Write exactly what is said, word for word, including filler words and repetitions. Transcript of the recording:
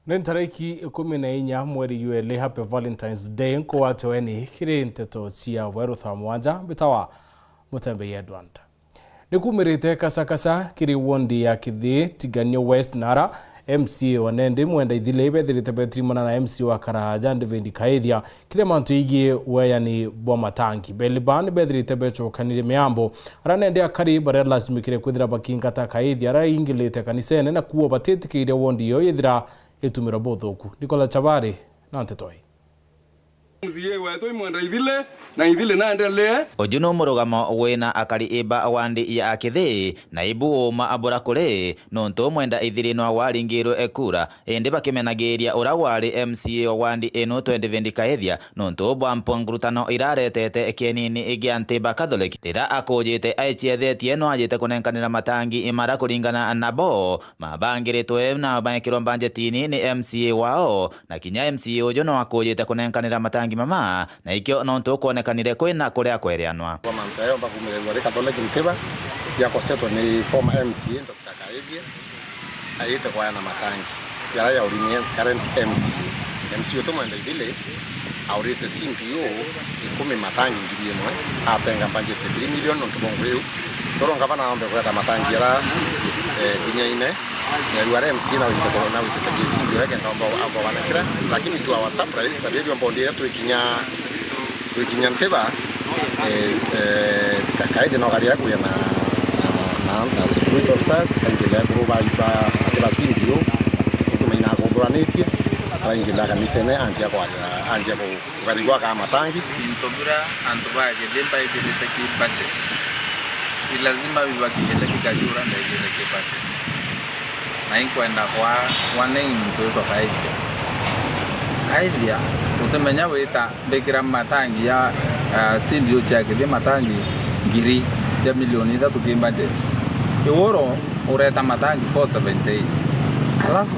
Ni ntariki ikumi na inya mweri jwa eli, happy Valentine's Day, nkugwate weni kiri nteto cia weru thaa mugwanja, mbitawa Mutembei Edward. Ni kumirite kacakaca kiri wondi ya Kithii, Tigania West, nara M C A wa nendi Mwenda Ithile ibethirite betirimana na M C A wa Karaja David Kaithia kiria mantu yigii weeyani bwa matangi. Beliba ni bethirite becokanirie miambo, ara nendi akari baria lazimikire kwithira bakingata Kaithia ara ingilite kanisene na kuo batitikiiria wondi iyo yithira itumirwa buthuku. Nicola Chabari na nteto ii. M C A wetu i Mwenda Ithile, na Ithile naendelee. Uju nu murugamo wina akari iba wa ndi ya Kithii, na ibu uma abura kuri, nontu Mwenda Ithile nwa waringirwe kura, indi bakimenagiria ura wari M C A wa wandi ino twenty twenty Kaithia, nontu bwa mpungurutano iraretete kienini gia nti ba Catholic, rira akujite aiciethetie no ajite kunenkanira matangi mara kuringana nabo mabangiritwe na mekirwa mbanjetini ni M C A wao, na kinya M C A uju no akujite kunenkanira matangi mama, na ikio nontu kwonekanire kwina kuria kwereanwa. Kwa mantu yomba kumirirwa ri Catholic Ntiba, ya kusetwa ni former M C A Doctor Kaithia, ayite kwaya na matangi, yara ya urimie current M C A. M C A utu Mwenda Ithile, aurite C B O ikumi matangi ngiri imwe, atenga budget ya three million nontu bwa ngui iu. Toro ngavana aombe kureta matangi ara, eh, kinyaine, na riu ara M C A na witite, na witite K C B O yake, ngomba amba wanekira, lakini to our surprise, na bibi omba ndire twikinya, twikinya Ntiba, eh, eh, ka-, Kaithia no karia kuya na, na, na, na security officers, kaingila kuru ba, ba, ba C B O, kutumaina kuthuranitie, kaingila kanisene, anjia kwa, anjia ku-, Ukarigwa ka matangi. Into bira antu ba Kithii baigirite ki budget, ni lazima bibakinyite bikajura ndaigite ki budget. Na inkwenda kwa warning muntu witwa Kaithia. Kaithia, utimenya wita mbikira matangi ya, ah, C B O cia Kithii matangi ngiri ya milioni ithatu ki budget. Iworo ureta matangi four seventy eight. Alafu